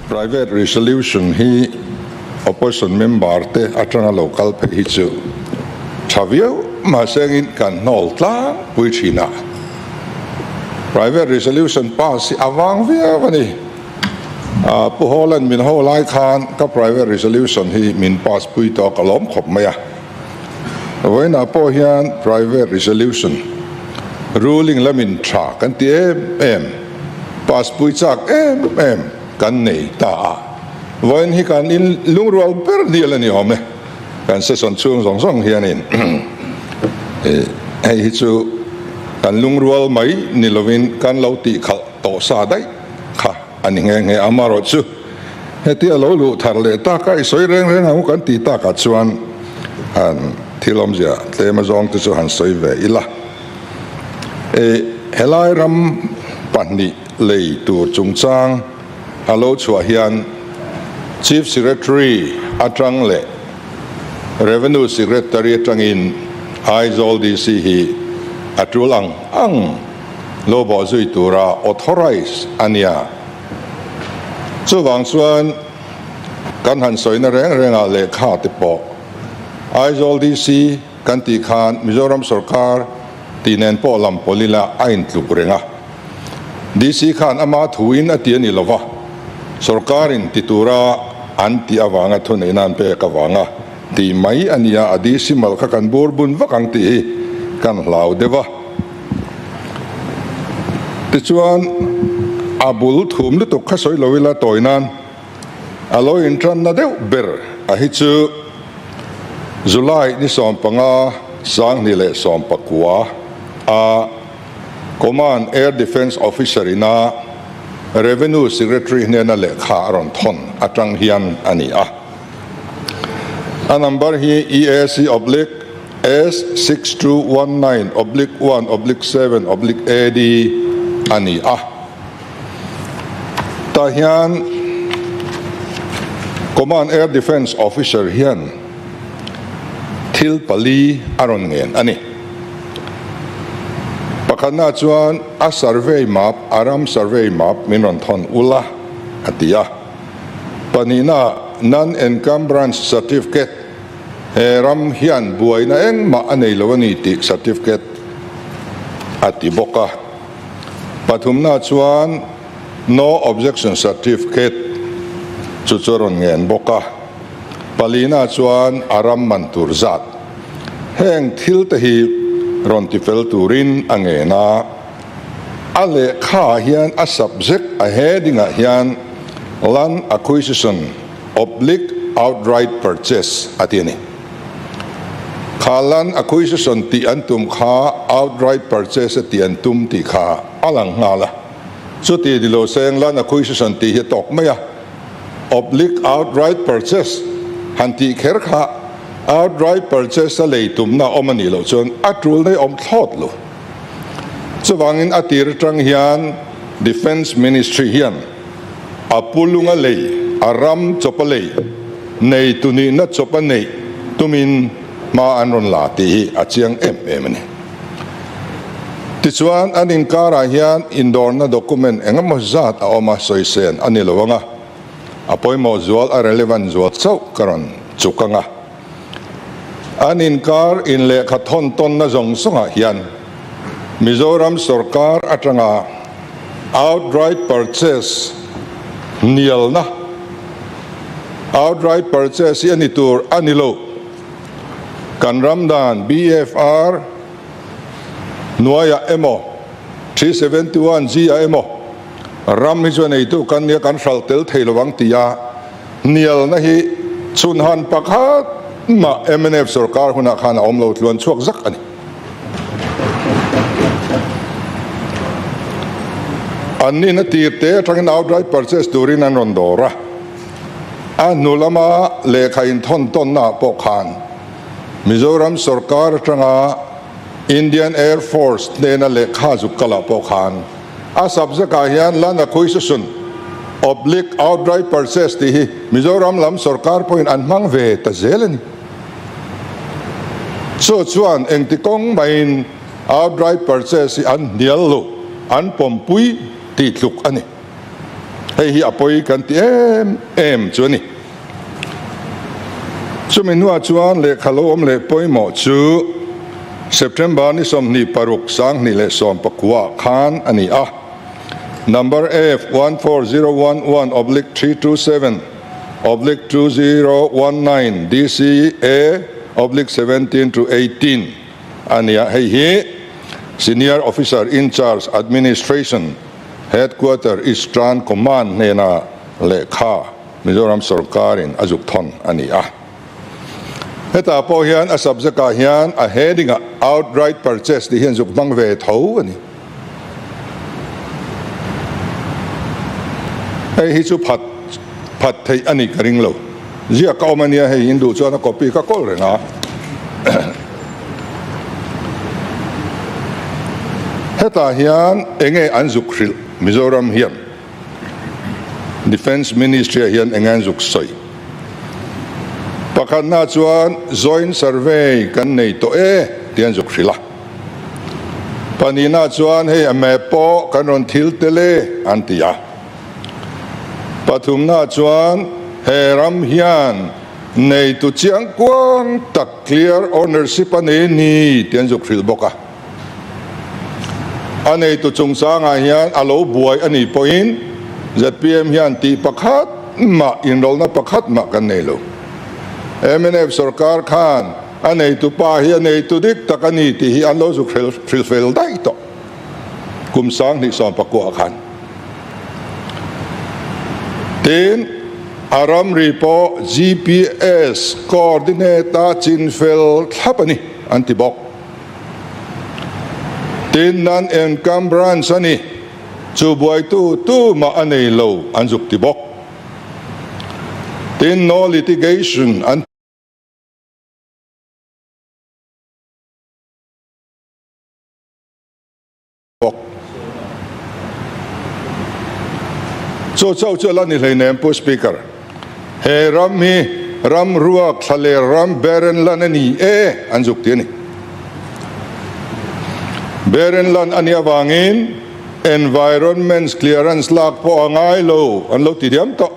Private resolution hi opposition member te atanga lo kal phei hi chu tha viau mahse angin kan hnawl tlangpui thin a. Private resolution pass hi a vang viau a ni. Pu Hawla'n min ho lai khan ka private resolution hi min pass pui tawh ka lawm khawp mai a. Vawiinah pawh hian private resolution ruling lamin tha kan ti em em, pass pui chak em em kan nei ta a. Vawiin hi kan in lungrual ber hnial a ni awm e. Kan session chhung zawng zawng hianin hei hi chu kan lungrual mai ni lovin kan lo tih khalh tawh sa daih kha a ni nghe nghe. Amaherawhchu hetia lo luh thar leh taka i sawi reng reng ang u kan tih takah chuan han thil awmzia tlem azawng te chu han sawi ve ila. Helai ram pahnih lei tur chungchang a lo chhuah hian Chief Secretary atang leh Revenue Secretary atangin Aizawl DC hi a tul ang ang lo bawh zui tura authorise a nia. Chuvang chuan kan han sawina reng rengah lehkha te pawh Aizawl DC kan tih khan Mizoram sawrkar tih nen pawh lam pawl ila a intluk reng a. DC khan ama thuin a ti a ni lova, sawrkarin ti tura an tih avanga thuneihna an pek avanga tih mai a nia, a DC mal kha kan bur bun vak ang tih hi kan hlau deuh a. Tichuan, a bul thum lutuk kha sawi lo ila tawi nan a lo intanna deuh ber a hi chu July ni 15 2019 a Command Air Defence Officer ina Revenue Secretary hnena lehkha a rawn thawn atang hian a ni a. A number hi EAC oblique S6219 oblique 1 oblique 7 oblique AD a ni a. Tah hian Command Air Defence Officer hian thil pali a rawn ngen a ni. Pakhatna chuan a survey map, a ram survey map min rawn thawn ula a ti a. Pahnihna non-encumbrance certificate, he ram hian buaina engmah a nei lo a ni tih certificate a ti bawk a. Pathumna chuan no objection certificate chu chu a rawn ngen bawk a. Palina chuan a ram man tur zat heng thil te hi rawn ti fel turin a ngen a. A lehkha ah hian a subject a heading ah hian Land Acquisition Oblique Outright Purchase a ti a ni. Kha land acquisition tih an tum kha outright purchase a tih an tum tih kha a lang nghal a. Chuti ni lo seng land acquisition tih hi a tawk mai a, oblique outright purchase han tih kher kha outright purchase a lei tumna a awm a nih loh chuan a tul nei awm thlawt lo. Chuvangin a tir atang hian Defence Ministry hian a pulunga lei, a ram chawpa lei, nei tu nihna chawpa neih tumin hma an rawn la tih hi a chiang em em a ni. Tichuan, an inkarah hian indawrna document eng emaw zat a awm a, sawisen a ni lo ang a, a pawimawh zual, a relevant zual chauh ka rawn chuk ang a. An inkar in lehkha thawn tawnna zawng zawngah hian Mizoram sawrkar atanga outright purchase hnialna, outright purchase hi a ni tur a ni lo. Kan ram dan BFR hnuaiah emaw 371 G ah emaw ram hi chu a neitu kan nia kan hralh tel thei lo ang tia Hnialna hi chhunhan pakhat mah mnf sorkar hunah khan a awm lo tluan chhuak zak a ni. An nihna tir te atangin outright purchase turin an rawn dawr a, a hnu lama lehkha inthawn tawnna ah pawh khan Mizoram sorkar atanga Indian Air Force hnena lehkha zuk kalah pawh khan A subject ah hian Land Acquisition Oblique Outright Purchase tih hi Mizoram lam sorkar pawhin an hmang ve ta zel a ni. Chu chuan engti kawng maiin outright purchase hi an hnial lo, an pawmpui tih tluk a ni. Hei hi a pawi kan ti em em chu a ni. Chumi hnuah chuan lehkha lo awm leh pawimawh chu September ni 26 2019 khan a ni a. Number F 14011 oblique 327 oblique 2019 DCA oblique 17 to 18 a ni a, hei hi Senior Officer in Charge Administration Headquarter Eastern Command hnena lehkha Mizoram sawrkarin a zuk thawn a ni a. Hetah pawh hian a subject ah hian a heading ah outright purchase tih hian zuk hmang ve tho a ni. Hei hi chu phat phat theih a nih ka ring lo. Ziak ka awm a nia hei in duh chuan a copy ka kawl reng a. Hetah hian enge an zuk hrilh Mizoram hian? Defence Ministry ah hian eng an zuk sawi? Pakhatna chuan Joint Survey kan nei tawh e tih an zuk hrilh a. Pahnihna chuan hei a map pawh kan rawn thil tel e an ti a. Pathumna chuan he ram hian neitu chiang kuang tak clear ownership a nei a ni tih an zuk hrilh bawk a. A neitu chungchangah hian a lo buai a nih pawhin zpm hian tih pakhat mah inrawlhna pakhat mah kan nei lo. Mnf sorkar khan a neitu pa hi a neitu dik tak a ni tih hi an lo zuk hrilh fel daih tawh kum 2019 khan. Tin, a ramri pawh GPS coordinate-a chinfel thlap a ni an ti bawk. Tin, nan encumbrance a ni, chu buaitu tu mah a nei lo an zuk ti bawk. Tin, no litigation an ti bawk. Chu chauh chu a la ni hleinem Pu Speaker. He ram hi ram ruak thlaler ram barren land a ni e an zuk ti a ni. Barren land a nih avangin environment clearance lak pawh a ngai lo an lo ti diam tawh.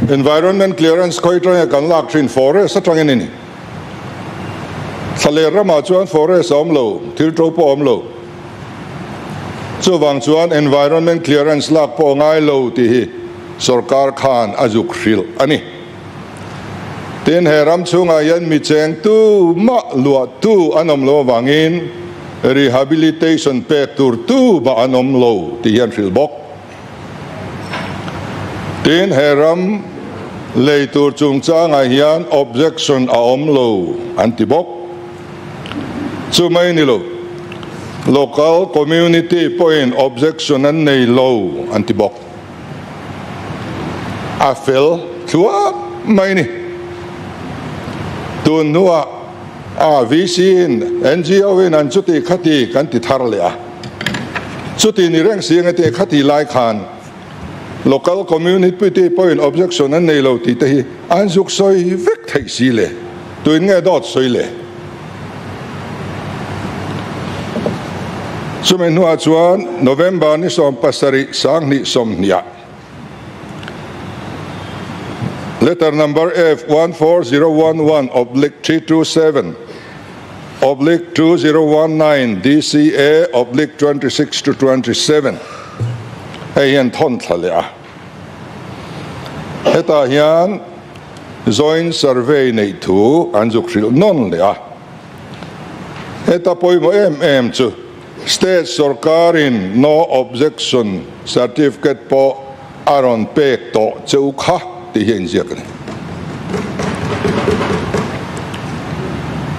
Environment clearance khawi atanga kan lak thin forest atangin a ni. Thlaler ramah chuan forest a awm lo, thil to pawh a awm lo. Chuvang chuan environment clearance lak pawh a ngai lo tih hi sorkar khan a zuk hrilh a ni. Tin, he ram chhungah hian mi cheng tu mah luah tu an awm lo avangin rehabilitation pek tur tu mah an awm lo tih hi an hrilh bawk. Tin, he ram lei tur chungchangah hian objection a awm lo an ti bawk. Chu mai ni lo, local community pawhin objection an nei lo an ti bawk. A fel thluak mai ni. Tun hnuah a VC in NGO in an chuti khati kan ti thar leh a. Chuti ni reng si enge te khati lai khan local community pawhin objection an nei lo tih te hi an zuk sawi vek theih si le. Tuin nge dawt sawi le? Chumi hnuah chuan November ni 17 2020 ah Letter number F 14011 oblique 327 oblique 2019 DCA oblique 26 to 27 hei hian thawn thla leh a. Hetah hian Joint Survey neih thu an zuk hrilh nawn leh a. Heta pawimawh em em chu State sawrkarin No Objection Certificate pawh a rawn pek tawh che u kha tih hi a inziak a ni.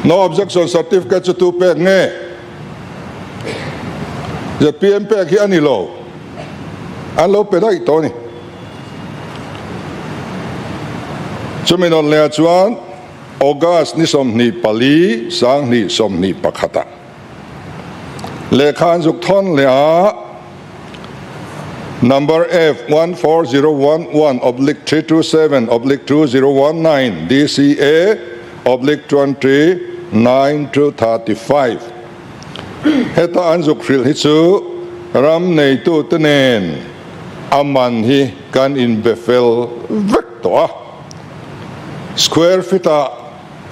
No Objection Certificate chu tu pek nge? Zpm pek hi a ni lo. An lo pe daih tawh a ni. Chumi nawn lehah chuan August ni 24, 2021 ah lehkha an zuk thawn leh a, Number F 14011 oblique 327 oblique 2019 DCA oblique 29 to 35 heta an zuk hrilh hi chu. ram neitute nen a man hi kan inbe fel vek tawh a. Square feet ah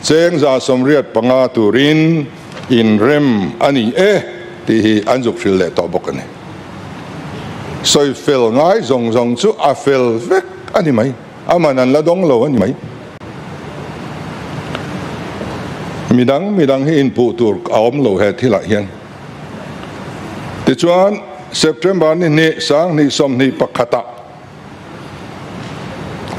cheng 185 turin inrem a ni e tih hi an zuk hrilh leh tawh bawk a ni. Sawi fel ngai zawng zawng chu a fel vek a ni mai. A man an la dawng lo a ni mai. Midang midang hi inpuh tur a awm lo he thilah hian. Tichuan, September ni hnih 2021 ah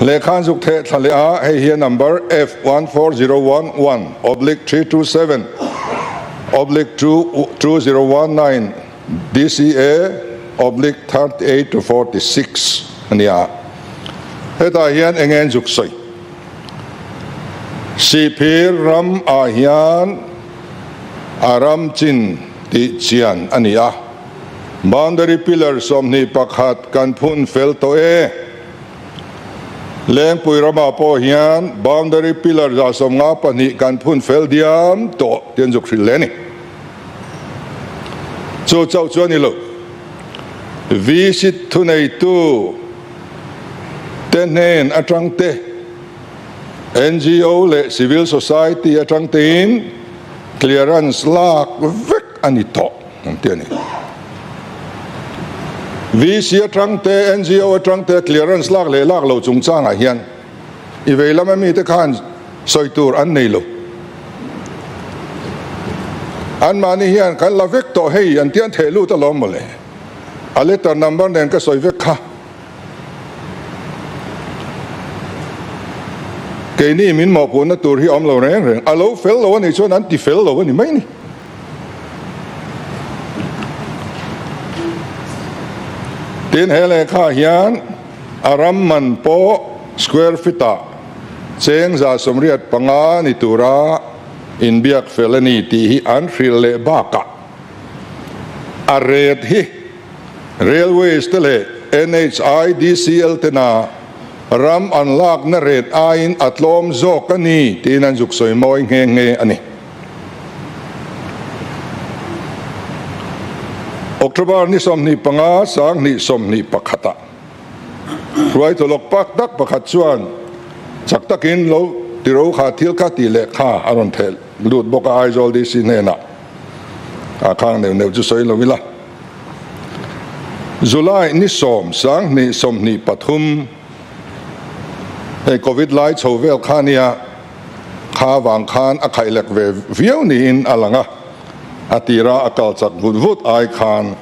lehkha an zuk theh thla leh a, hei hi a number F 14011 oblique 327 oblique 2019 DCA oblique 38 to 46 a ni a. Hetah hian eng nge an zuk sawi? Sihphir ram ah hian a ram chin tih chian a ni a. Boundary pillar 21 kan phun fel tawh e. Lengpui ramah pawh hian boundary pillar 152 kan phun fel diam tawh tih an zuk hrilh hle a ni. Chu chauh chu a ni lo. Visit thuneitu te hnen atang te, NGO leh civil society atang tein clearance lak vek a ni tawh an ti a ni. VC atang te, NGO atang te clearance lak leh lak lo chungchangah hian I vei lama mite khan sawi tur an nei lo. Anmahni hian kan la vek tawh hei an tian theh lut alawm mawle. A letter number nen ka sawi vek kha. Keini min mawhpuhna tur hi a awm lo reng reng. A lo fel lo a nih chuan an ti fel lo a ni mai ni. Tin he lehkha hian a ram man pawh square feet ah cheng 185 ni tura inbiak fel a ni tih hi an hrilh leh bakah a ret hi Railways te leh NHIDCL tena ram an lakna ret aiin a tlawm zawk a ni tiin an zuk sawi mawi nghe nghe a ni. October ni 25, 2021 ah hruaitu lawk pak tak pakhat chuan chak takin lo tiro kha thil kha tih leh kha a rawn theh lut bawk a Aizawl DC hnenah a khang neuh neuh chu sawi lo ila. July ni 10, 2023 hei Covid lai chho vel kha nia. Kha vang khan a khaihlek ve viau niin a lang a, a tira a kal chak vut vut ai khan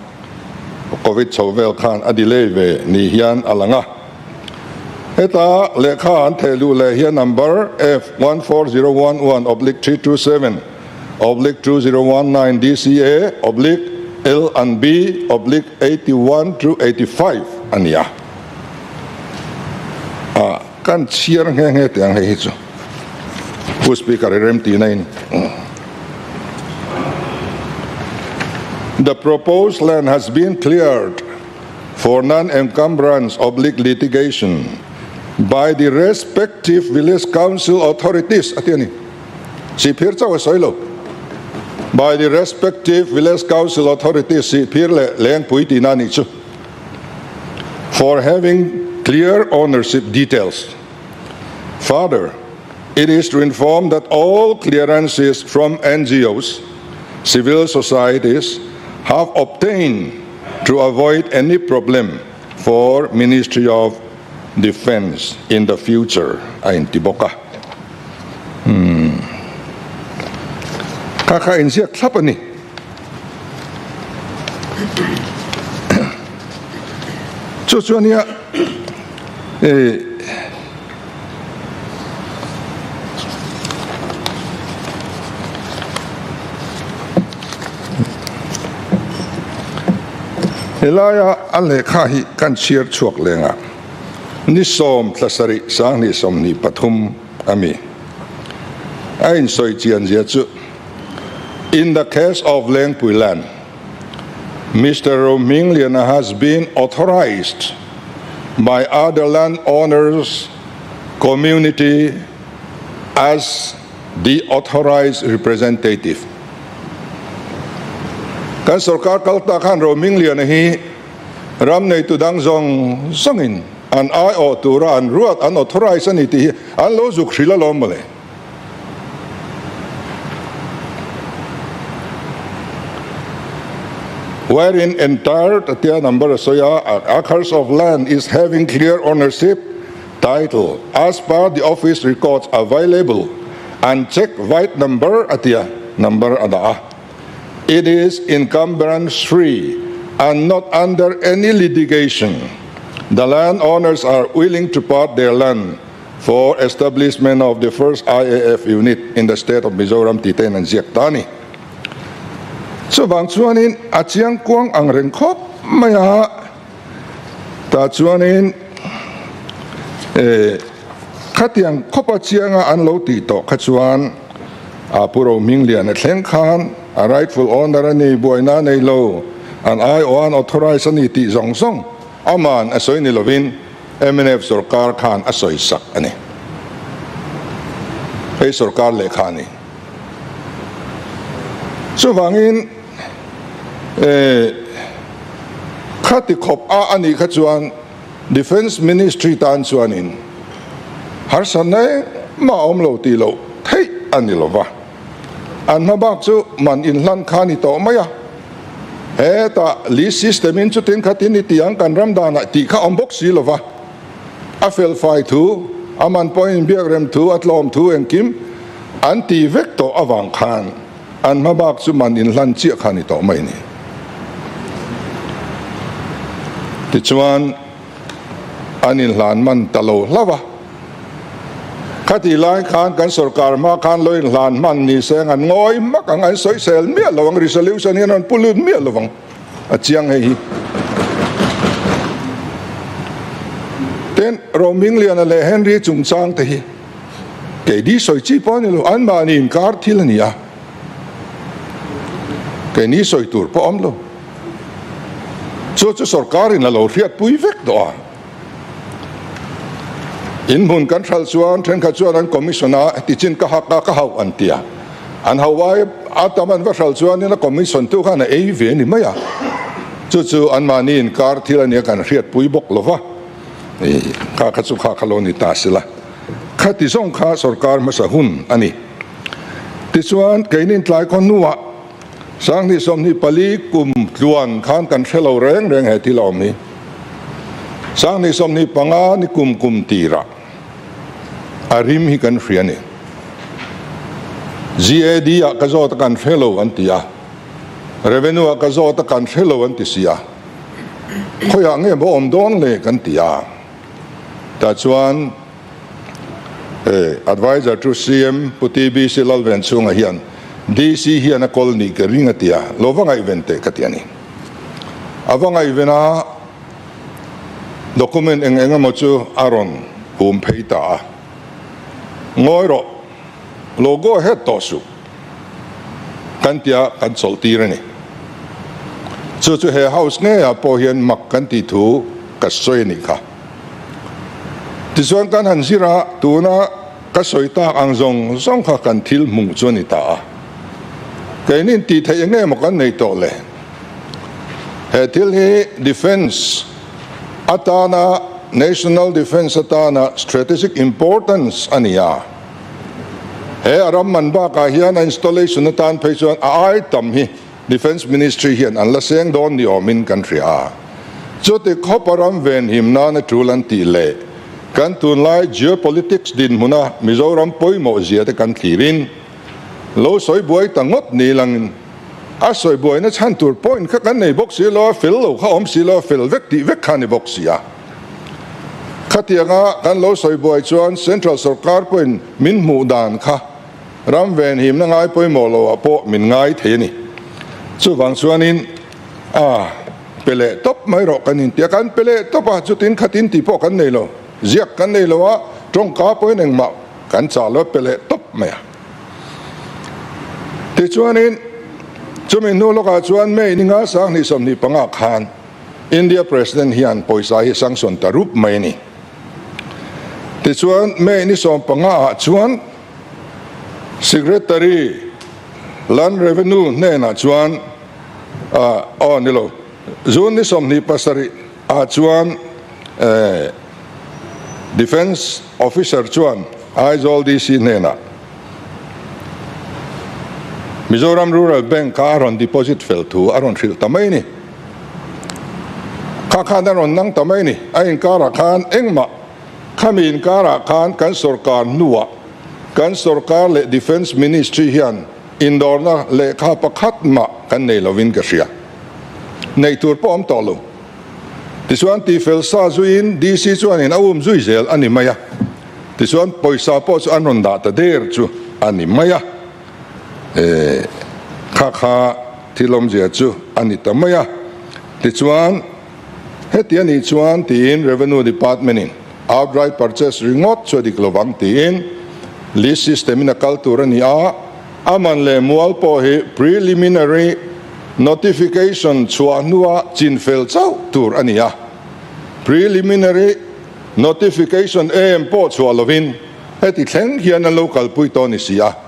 Covid chho vel khan a delay ve ni hian a lang a. Heta lehkha an theh luh leh hian number F 14011 oblique 327 oblique 2019 DCA oblique L and B oblique 81 to 85 a ni a. Kan chhiar nghe nghe teh ang hei hi chu Pu Speaker i rem tihna in. The proposed land has been cleared for non-encumbrance oblique litigation by the respective village council authorities a ti a ni. Sihphir chauh a sawi lo. By the respective village council authorities Sihphir leh Lengpui tihna a nih chu. For having clear ownership details. Further, it is to inform that all clearances from NGOs, civil societies have obtained to avoid any problem for Ministry of Defence in the future a inti bawk a. Hmm. Kha kha inziak thlap a ni. Chu chu ania helaia a lehkha hi kan chhiar chhuak leng a, ni 10 thla 7 2023 a mi a insawi chian zia chu. In the case of Lengpui land, Mister Rohmingliana has been authorised by other land owners community as the authorised representative. Kan sorkar kal ta khan Rohmingliana hi ram neitu dang zawng zawngin an aiawh tura an ruat, an authorise a ni tih hi an lo zuk hrilh alawm mawle. Wherein entire tia number a sawi a, acres of land is having clear ownership title as per the office records available and check vide number a tia number a dah a. It is encumbrance free and not under any litigation. The land owners are willing to part their land for establishment of the first IAF unit in the state of Mizoram tih te in an ziak ta a ni. Chuvang chuanin a chiang kuang ang reng khawp mai a, tah chuanin eh khatiang khawpa chianga an lo tih tawh kha chuan a Pu Rohmingliana thleng khan a rightful owner a ni, buaina a nei lo, an aiawh an authorise a ni tih zawng zawng aman a sawi ni lovin Mnf sorkar khan a sawi sak a ni. Hei sorkar lehkha a ni. Chuvangin khati khawp a a nih kha chuan Defence Ministry tan chuanin harsatna engmah a awm lo tih loh theih a ni lova. An hma bak chu man inhlan kha a ni tawh mai a. Hetah lease system in chutin khatin i ti ang kan ram danah tih kha awm bawk si lova. A felfai thu, a man pawhin inbiakrem thu, a tlawm thu engkim an ti vek tawh avang khan an hma bak chu man inhlan chiah kha a ni tawh mai ni. Tichuan an inhlan man ta lo hlauh a. Khatih lai khan kan sorkar hma khan lo inhlan hman ni se an ngawi hmak ang, an sawisel miah lo ang, resolution hian an pu lut miah lo ang, a chiang hei hi. Tin, Rohmingliana leh Henry chungchang te hi keini sawi chi pawh a ni lo, anmahni inkar thil a ni a, keini sawi tur pawh a awm lo. Chu chu sorkarin a lo hriatpui vek tawh a. In hmun kan hralh chuan thenkhat chuan an commission a tichin ka hak a ka hauh an ti a. An hauh ai a tam an va hralh chuanin a commission tu khan a ei ve a ni mai a. Chu chu anmahni inkar thil a nia kan hriatpui bawk lo va. Kha kha chu kha kha lo ni ta sila. Khati zawng kha sorkar hmasa hun a ni. Tichuan keinin tlai khaw hnuah Sanghnih 24 kum tluan khan kan hre lo reng reng he thil a awm hi. Sanghnih 25 ni kum kum tirah a rim hi kan hria a ni. GAD ah ka zawt a kan hre lo an ti a, Revenue ah ka zawt a kan hre lo an ti si a, khawiah nge maw awm dawn le kan ti a. Tah chuan. Adviser chu CM Pu TBC Lalvenchhunga hian DC hian a kawl nih ka ring a ti a, lo va ngaihven teh ka ti a ni. A va ngaihven a, document eng eng emaw chu a rawn hum phei ta a. Ngawi rawh, lo go ahead tawh suh kan tia kan chawlh tir a ni. Chu chu he house ngeiah pawh hian mak kan tih thu ka sawi a nih kha. Tichuan kan han zir a, tuna ka sawi tak ang zawng zawng kha kan thil hmuh chu a ni ta a. Keini intih theih eng emaw kan nei tawh le? He thil hi defence atana, national defence atana strategic importance a ni a. He a ram man bakah hian a installation atan phei chuan a ai tam hi Defence Ministry hian an la seng dawn ni awmin kan hria a, chuti khawpa ram venhim nana tul an tih leh kan tunlai geopolitics dinhmuna Mizoram pawimawh zia te kan thlirin lo sawi buai ta ngawt ni langin a sawi buaina chhan tur point kha kan nei bawk si lo a, fel lo kha awm si lo a, fel vek tih vek kha ni bawk si a. Khatianga kan lo sawi buai chuan Central sorkar pawhin min hmuh dan kha Ram venhimna ngai pawimawh lo ah pawh min ngai thei a ni. Chuvang chuanin a pe leh tawp mai rawh kan inti a, kan pe leh tawp a, chutin khatin tih pawh kan nei lo, ziak kan nei lo a, tawngka pawhin engmah kan chah lo a pe leh tawp mai a. Tichuanin chumi hnu lawkah chuan May ni nga 2025 khan India President hian pawisa hi sanction ta rup mai a ni. Tichuan May ni 15 ah chuan Secretary, Land Revenue hnenah chuan Aw ni lo, June ni 27 ah chuan Defence Officer chuan Aizawl DC hnenah Mizoram Rural Bank kha a rawn deposit fel thu a rawn hrilh ta mai a ni. Kha khan a rawn nang ta mai a ni. A inkarah khan engmah khami inkarah khan kan sorkar hnuah kan sorkar leh Defence Ministry hian Indawrna lehkha pakhat mah kan nei lovin ka hria. Neih tur pawh awm tawh lo. Tichuan tifel sa zuiin DC chuanin a um zui zel a ni mai a. Tichuan pawisa pawh chu an rawn dah ta der chu a ni mai a. Eh, kha kha thil awmzia chu a ni ta mai a. Tichuan heti a nih chuan tiin Revenue Department-in outright purchase ringawt chu a dik lovang tiin lease system-in a kal tur a ni a, a man leh mual pawh hi preliminary notification chhuah hnua chinfel chauh tur a ni a, preliminary notification em pawh chhuah lovin heti thleng hian an lo kalpui tawh a ni si a.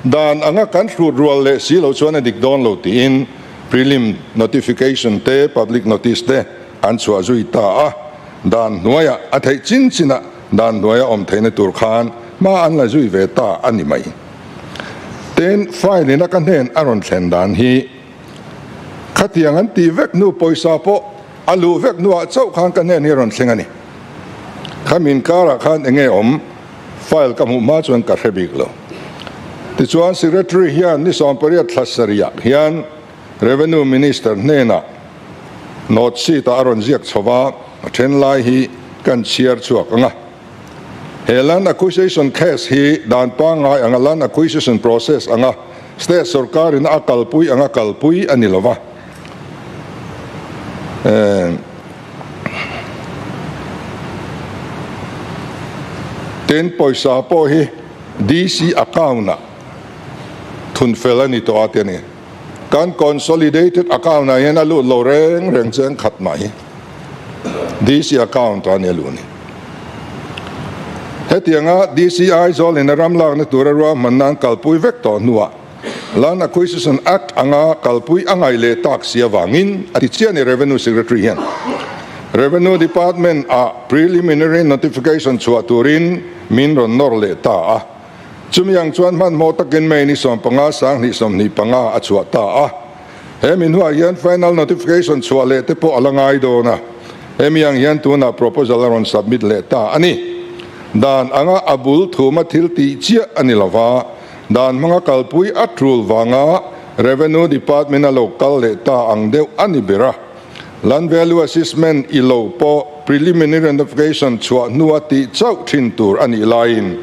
Dan anga kan hrut rual leh si lo chuan a dik dawn lo tiin prelim notification te public notice te an chhuah zui ta a, dan hnuaiah a theih chin chinah dan hnuaia awm theihna tur khan hma an la zui ve ta a ni mai. Tin, file in a ka hnen a rawn thlen dan hi khatiang an tih vek hnu pawisa pawh a luh vek hnuah chauh khan ka hnen hi a rawn thleng a ni. Khami inkarah khan enge awm? File ka hmuh hma chuan ka hre bik lo. Tichuan Secretary hian ni 18 thla sarihah hian Revenue Minister hnenah note sheet ah a rawn ziak chho va, a then lai hi kan chhiar chhuak ang a. He Land Acquisition case hi dan pangngai anga Land Acquisition process anga State sorkarin a kalpui anga kalpui a ni lo va. Tin, pawisa pawh hi DC account-ah thun fel a ni tawh a ti a ni. Kan consolidated account-ah hian a lut lo reng reng cheng khat mai. DC account-ah a ni a luh ni. Hetianga DC Aizawl-in a ram lakna tura ruahmanna an kalpui vek tawh hnuah, Land Acquisition Act anga kalpui a ngaih leh tak si avangin a ti chiah a ni Revenue Secretary hian Revenue Department ah preliminary notification chhuah turin min rawn nawr leh ta a. Chumi ang chuan hmanhmawh takin May ni 15 2025 a chhuah ta a. He mi hnuah hian final notification chhuah leh te pawh a la ngai dawn a, hemi ang hian tunah proposal a rawn submit leh ta a ni. Dan anga a bul thuma thil tih chiah a ni lova, Dan hmanga kalpui a tul vanga Revenue Department a lo kal leh ta ang deuh a ni ber a. Land Value Assessment i lo pawh Preliminary Notification chhuah hnua tih chauh thin tur a nih laiin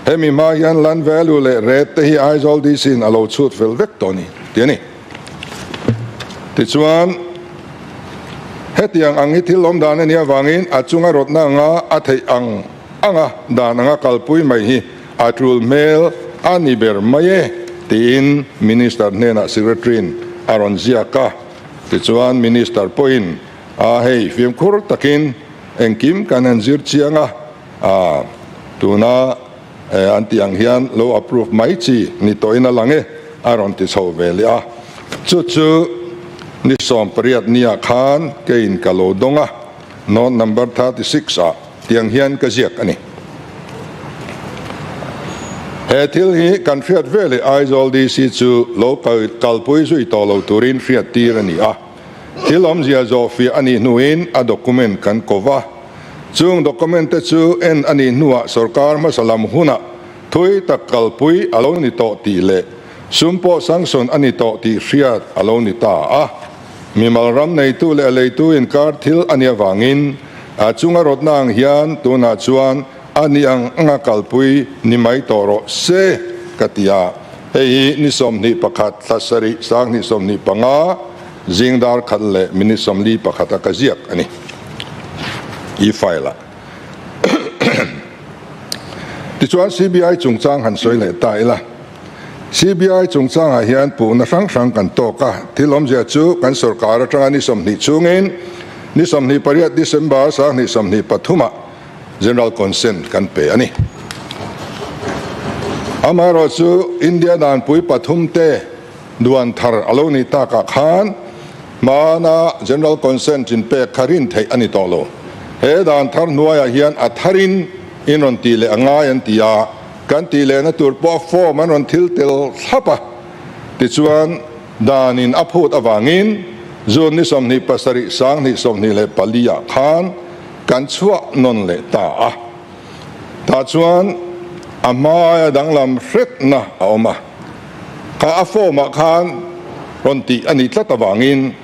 hemi hma hian Land Value leh Rate te hi Aizawl DC in a lo chhut fel vek tawh a ni, ti a ni. Tichuan, hetiang ang hi thil awm dan a nih avangin a chunga rawtna anga a theih ang anga dan anga kalpui mai hi A tul hmel a ni ber mai e, tiin Minister hnenah Secretary-in a rawn ziak a. Tichuan Minister pawhin, A hei, fimkhur takin engkim kan han zir chiang a, a tuna an tih ang hian lo approve mai chi ni tawhin a lang e, a rawn ti chho ve leh a. Chu chu ni 18 nia khan keiin ka lo dawng a, note number 36 ah. Tiang hian ka ziak a ni. He thil hi kan hriat veleh Aizawl DC chu lo kalpui zui tawh lo turin hriat tir a ni a. Thil awmzia zawhfiah a nih hnuin a document kan ko va. Chung document te chu en a nih hnuah sorkar hmasa lam hunah thui tak kalpui a lo ni tawh tih leh sum pawh sanction a ni tawh tih hriat a lo ni ta a. Mimal ram neitu leh a leitu inkar thil a nih avangin a chunga rawtna ang hian tunah chuan a ni ang anga kalpui ni mai tawh rawh se ka ti a. Hei hi ni 21 thla sarih 2025 zing dar khat leh minute 41 a ka ziak a ni. E-file ah. Tichuan CBI chungchang han sawi leh ta ila. CBI chungchangah hian puhna hrang hrang kan tawk a, thil awmzia chu kan sorkar atanga ni 20 chungin ni 28 December 2023 ah General Consent kan pe a ni. Amaherawhchu India danpui pathum te duan thar a lo nih takah khan. Hmana General Consent in pek kha rin theih a ni tawh lo. He dan thar hnuaiah hian a tharin in rawn tih leh a ngai an ti a, kan tih lehna tur pawh a form an rawn thil tel thlap a. Tichuan, danin a phut avangin June ni 27 2024 ah khan kan chhuah nawn leh ta a. Tah chuan a hmaia danglam hretna a awm a, kha a form ah khan rawn tih a nih tlat avangin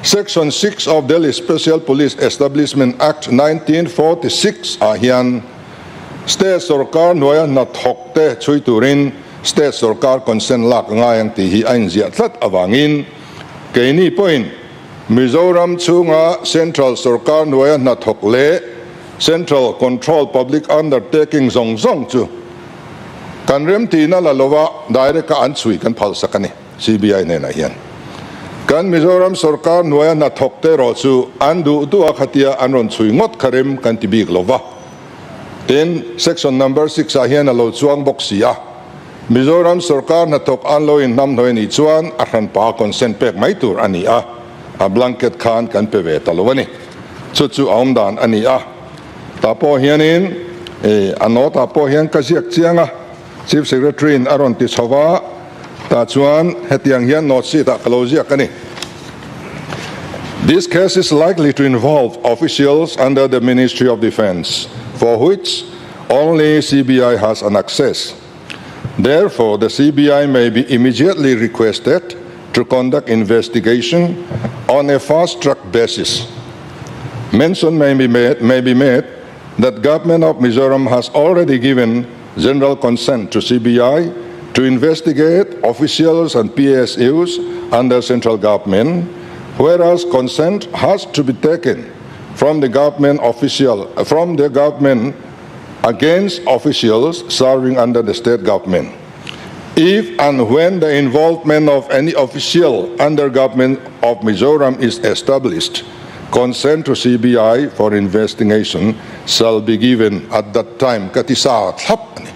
Section 6 of Delhi Special Police Establishment Act 1946 ah hian State sawrkar hnuaia hnathawk te chhui turin State sawrkar consent lak a ngai ang tih hi a inziah tlat avangin keini pawhin Mizoram chhunga Central sawrkar hnuaia hnathawk leh Central Control Public Undertaking zawng zawng chu kan remtihna la lova direct a an chhui kan phalsak a ni, CBI hnenah hian. Kan Mizoram sawrkar hnuaia hnathawk te erawh chu an duh duh a khatia an rawn chhui ngawt kha rem kan ti bik lova. Tin, Section Number 6 ah hian a lo chuang bawk si a, Mizoram sawrkar hnathawk an lo inhnamhnawih anih chuan a hranpa consent pek mai tur a ni a, a blanket khan kan pe ve ta lo a ni. Chu chu a awm dan a ni a. Tah pawh hianin a note ah pawh hian ka ziak chiang a, Chief Secretary in a rawn ti chho va, tah chuan hetiang hian note sheet ah ka lo ziak a ni. This case is likely to involve officials under the Ministry of Defence for which only CBI has an access. Therefore, the CBI may be immediately requested to conduct investigation on a fast-track basis. Mention may be made, may be made that government of Mizoram has already given general consent to CBI to investigate officials and PSUs under central government, whereas consent has to be taken from the government official from the government against officials serving under the state government. If and when the involvement of any official under government of Mizoram is established, consent to CBI for investigation shall be given at that time ka ti sa thlap a ni.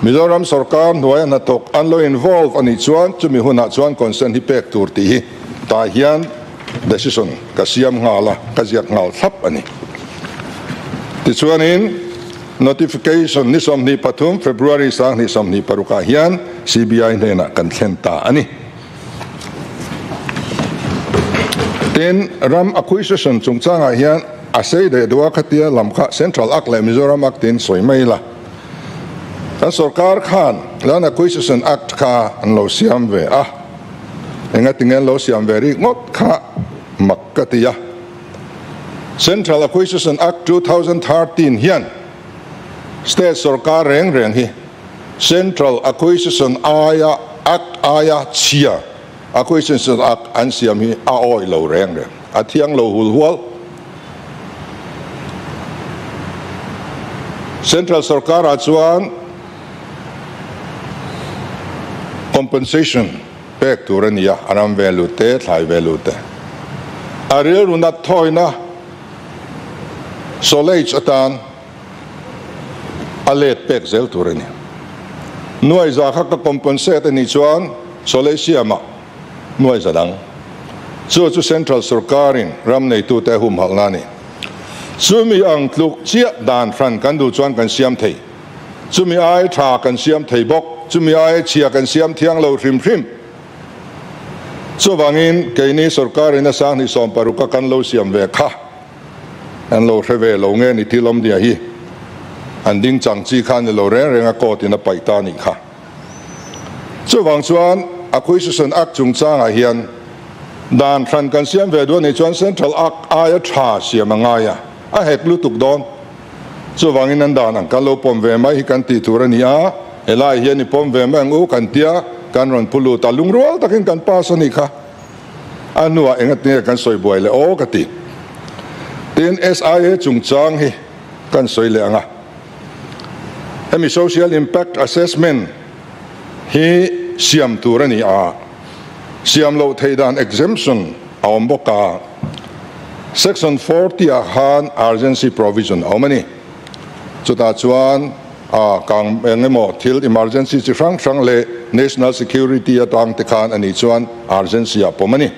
Mizoram sorkar hnuaia hnathawk an lo involve a nih chuan chumi hunah chuan consent hi pek tur tih hi tah hian decision ka siam nghal a, ka ziak nghal thlap a ni. Tichuanin notification ni 23 February 2026 ah hian CBI hnenah kan thlen ta a ni. Tin, ram acquisition chungchangah hian a sei leh duh a khatia lam kha Central Act leh Mizoram Act tiin sawi mai ila. Kan sorkar khan Land Acquisition Act kha an lo siam ve a, engatinge an lo siam ve rik ngawt kha mak ka ti a. Central Acquisition Act 2013 hian State sorkar reng reng hi Central Acquisition aia Act aia chhia Acquisition Act an siam hi a awih lo reng reng, a thiang lo hul hual. Central sorkarah chuan compensation pek tur a ni a, a ram value te, thlai value te. A rilru nat thawina solace atan a let pek zel tur a ni. Nuaiza kha ka compensate a nih chuan solace siamah nuaiza dang. Chu chu Central sorkarin ram neitute a humhalhna a ni. Chumi ang tluk chiah dan hran kan duh chuan kan siam thei. Chumi ai tha kan siam thei bawk. Chumi ai chhia kan siam thiang lo hrim hrim. Chuvangin keini sorkarin a 2016 a kan lo siam ve kha an lo hre ve lo nge ni thil awmdia hi an ding chang chi kha ni lo reng reng a court in a paih ta anih kha. Chuvang chuan Acquisition Act chungchangah hian dan hran kan siam ve duh anih chuan Central Act aia tha siam a ngai a, a hek lutuk dawn. Chuvangin an dan ang kan lo pawm ve mai hi kan tih tur a ni a, helai hian i pawm ve mai ang u kan tia kan rawn pu lut a, lungrual takin kan pass a nih kha. A hnuah engatinge kan sawi buai leh aw ka ti. Tin, SIA chungchang hi kan sawi leh ang a. Hemi Social Impact Assessment hi siam tur a ni a, siam loh theih dan exemption a awm bawk a. Section 40 ah khan urgency provision a awm a ni. Chutah chuan a kang eng emaw thil emergency chi hrang hrang leh national security atang te khan a nih chuan urgency ah pawm a ni.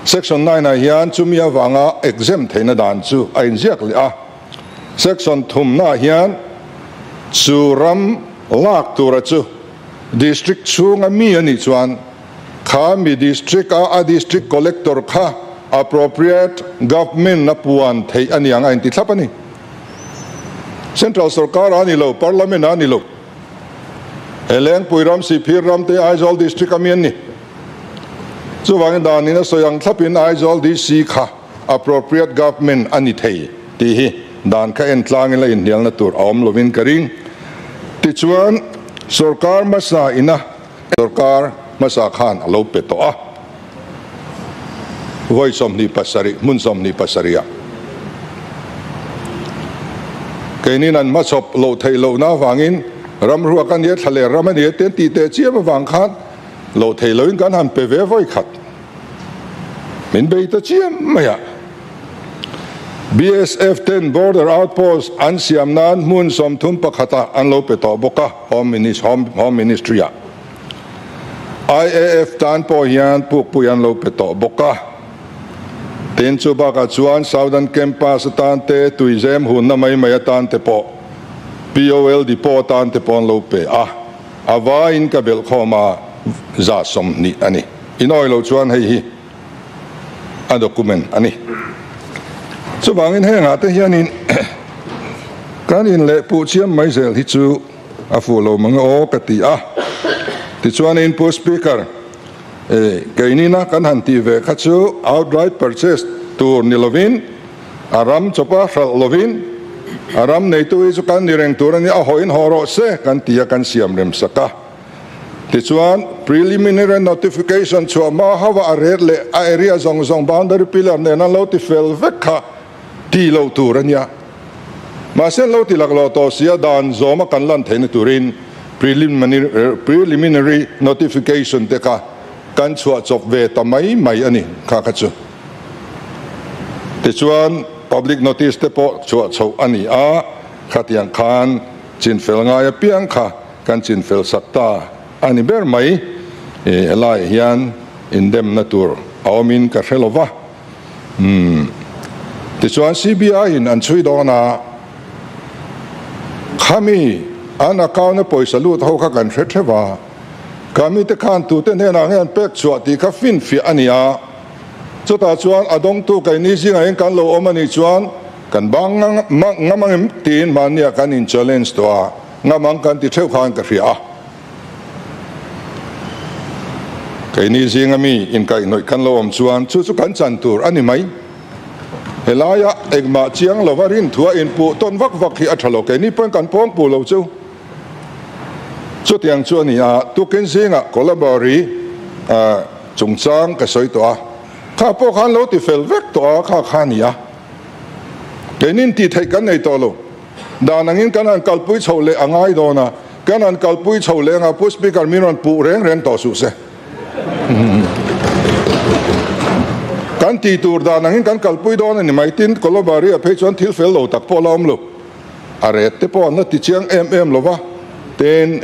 Section nine ah hian chumi avanga exempt theihna dan chu a inziak leh a. Section thumnaah hian chu ram lak tura chu District chhunga mi a nih chuan kha mi District a a District Collector kha appropriate Government a puan theih a niang a inti thlap a ni. Central sorkar a ni lo, Parliament a ni lo. He Lengpui ram, Sihphir ram te Aizawl District a mi an ni. Chuvangin danin a sawi ang thlapin Aizawl DC kha appropriate Government a ni thei tih hi dan kha en tlangin la inhnialna tur a awm lovin ka ring. Tichuan, sorkar hmasa ina sorkar hmasa khan a lo pe tawh a, vawi 27, hmun 27 ah keinin an hmachhawp loh theih lohna avangin ramruak a nia, thlaler ram a nia te an tih teh chiam avang khan loh theih lohin kan han pe ve vawi khat. Min bei ta chiam mai a. BSF ten Border Outpost an siam nan hmun 31 ah an lo pe tawh bawk a, Home Home Ministry ah. IAF tan pawh hian pukpui an lo pe tawh bawk a. Tin chu bakah chuan Southern Campus atan te tuizem hunna mai mai atan te pawh POL Depot atan te pawh an lo pe a. A vaiin ka belh khawm a 120 a ni. Inawi lo chuan hei hi a document a ni. Chuvangin hengah te hianin kan inleh puh chiam mai zel hi chu a fuh lo mang aw ka ti a. Tichuanin Pu Speaker, keinina kan han tih ve kha chu outright purchase tur ni lovin a ram chawpa hralh lovin a ram neitu hi chu kan ni reng tur a ni, a hawiin haw rawh se kan ti a kan siam rem sak a. Tichuan, preliminary notification chhuah hma hauha a ret leh a area zawng zawng boundary pillar nen an lo ti fel vek kha ti lo tur a nia. Mahse an lo ti laklawh tawh si a, dan zawma kan lan theihna turin preliminary notification te kha kan chhuah chawp ve ta mai mai a ni kha kha chu. Tichuan, public notice te pawh chhuah chhoh a ni a, khatiang khan chinfel ngai apiang kha Kan chinfel sak ta a ni ber mai. Helaiah hian indemna tur a awmin ka hre lo va. Umm. Tichuan CBI in an chhui dawn a, khami an account a pawisa lut ho kha kan hre theuh a, khami te khan tute hnenah nge an pek chhuah tih kha finfiah a ni a. Chutah chuan a dawngtu keini zingah hian kan lo awm a nih chuan kan bang ngam ang em tiin mahniah kan in challenge tawh a. Ngam ang kan ti theuh khan ka hria a. Keini zinga mi inkaihhnawih kan lo awm chuan chu chu kan chan tur a ni mai. Helaia engmah chiang lova rinthua inpuh tawn vak vak hi a tha lo. Keini pawhin kan pawng puh lo chu. Chutiang chu a ni a, tukin zingah Kolabari chungchang ka sawi tawh a. Kha pawh khan lo ti fel vek tawh a, kha kha a ni a. Keinin tih theih kan nei tawh lo. Dan angin kan han kalpui chho leh a ngai dawn a, kan han kalpui chho leh anga Pu Speaker min rawn puh reng reng tawh suh se. Kan tih tur dan angin kan kalpui dawn a ni mai. Tin, Kolobari ah phei chuan thil fel lo tak pawh la awm lo. A ret te pawh an la ti chiang em em lo va, tin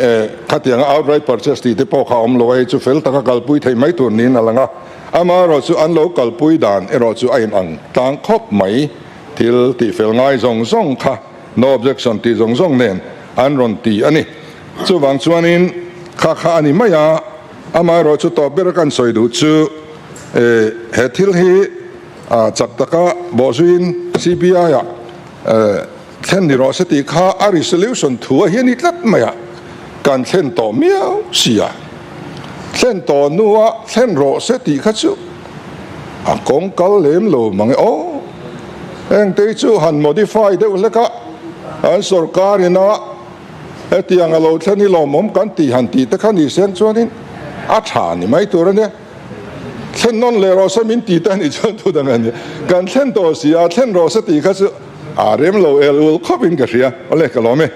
khatianga outright purchase tih te pawh kha a awm lo a, hei chu fel taka kalpui theih mai tur niin a lang a. Amaherawh chu an lo kalpui dan erawh chu a inang tlang khawp mai. Thil tihfel ngai zawng zawng kha no objection tih zawng zawng nen an rawn ti a ni. Chuvang chuanin kha kha a ni mai a, amaherawh chu tawp ber a kan sawi duh chu he thil hi chak taka bawhzuiin CBI ah thlen ni rawh se tih kha a resolution thu a hi a ni tlat mai a, kan thlen tawh miau si a, thlen tawh hnua thlen rawh se tih kha chu A kawng kal lem lo mang e aw. Hengte hi chu han modify deuh hlek a, an sorkar ina hetiang a lo thlen hi lawmawm kan tih han tih te kha ni sen chuanin a tha ni mai tur a nia. Thlen nawn leh rawh se min ti te a nih chuan thu dang a nia. Kan thlen tawh si a, thlen rawh se tih kha chu a rem lo el ul khawp in ka hria. Awle ka lawm e.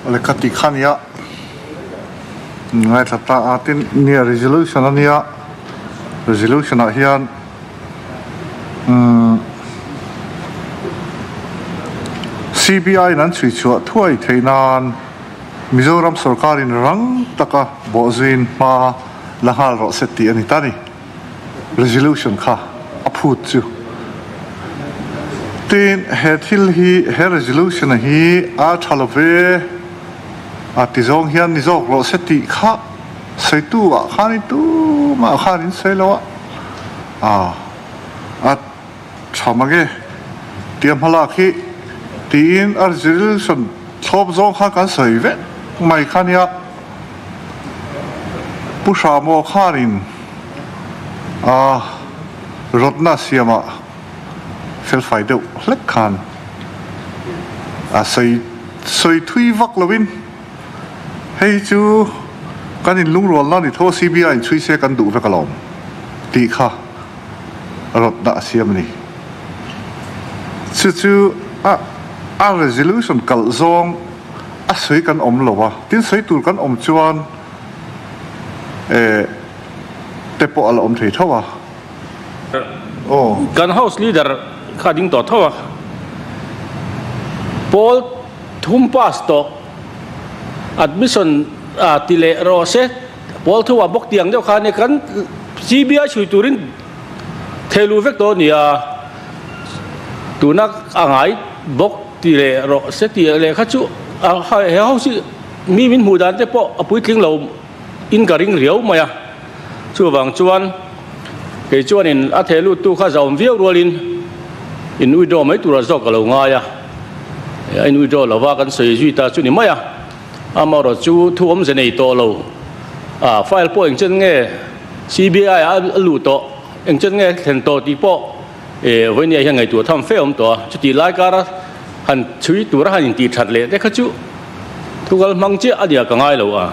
Awle ka tih kha nia. Ngaithla ta a tin nia resolution a nia resolution ah hian umm C_B_I in an chhui chhuah thuai theih nan Mizoram sorkar in rang taka bawhzuiin hma. la nghal rawh se tih a ni ta ni. Resolution kha a phut chu. Tin, he thil hi, he resolution hi a tha lo ve a ti zawng hian ni zawk rawh se tih kha sawitu ah khanin tumah khanin sawi lo a, a a tha mange tia hmalak hi tiin a resolution thlawp zawng kha kan sawi vek mai kha nia. Pu Hramaw khanin a rawtna siamah felfai deuh hlek khan a sawi sawi thui vak loin hei chu kan inlungrualna ni tho CBI in chhui se kan duh vek alawm tih kha rawtna a siam a ni. Chu chu a a resolution kalh zawng a sawi kan awm lo a, tin sawi tur kan awm chuan eh te pawh a la awm thei tho a. Aw. Kan house leader kha ding tawh tho a, pawl thum pass tawh admission a ti leh rawh se, pawl thum ah bawk tiang deuh kha ania kan CBI chhui turin thei luh vek tawh a ni a, tuna a ngai bawk ti leh rawh se tih leh kha chu he house hi mi min hmuh dan te pawh a puitling lo in ka ring riau mai a, chuvang chuan kei chuanin a theh lut tu kha zauhawm viau rualin in withdraw mai turah zawk ka lo ngai a, a in withdraw lova kan sawi zui ta chu ni mai a, amaherawh chu thu awmze nei tawh lo a file pawh engchen nge CBI ah a luh tawh engchen nge thlen tawh tih pawh eh vawinia hian ngaihtuah tham fe awm tawh a, chutih lai kara han chhui tura han intih that leh te kha chu thu kal hmang chiah a nia ka ngai lo a.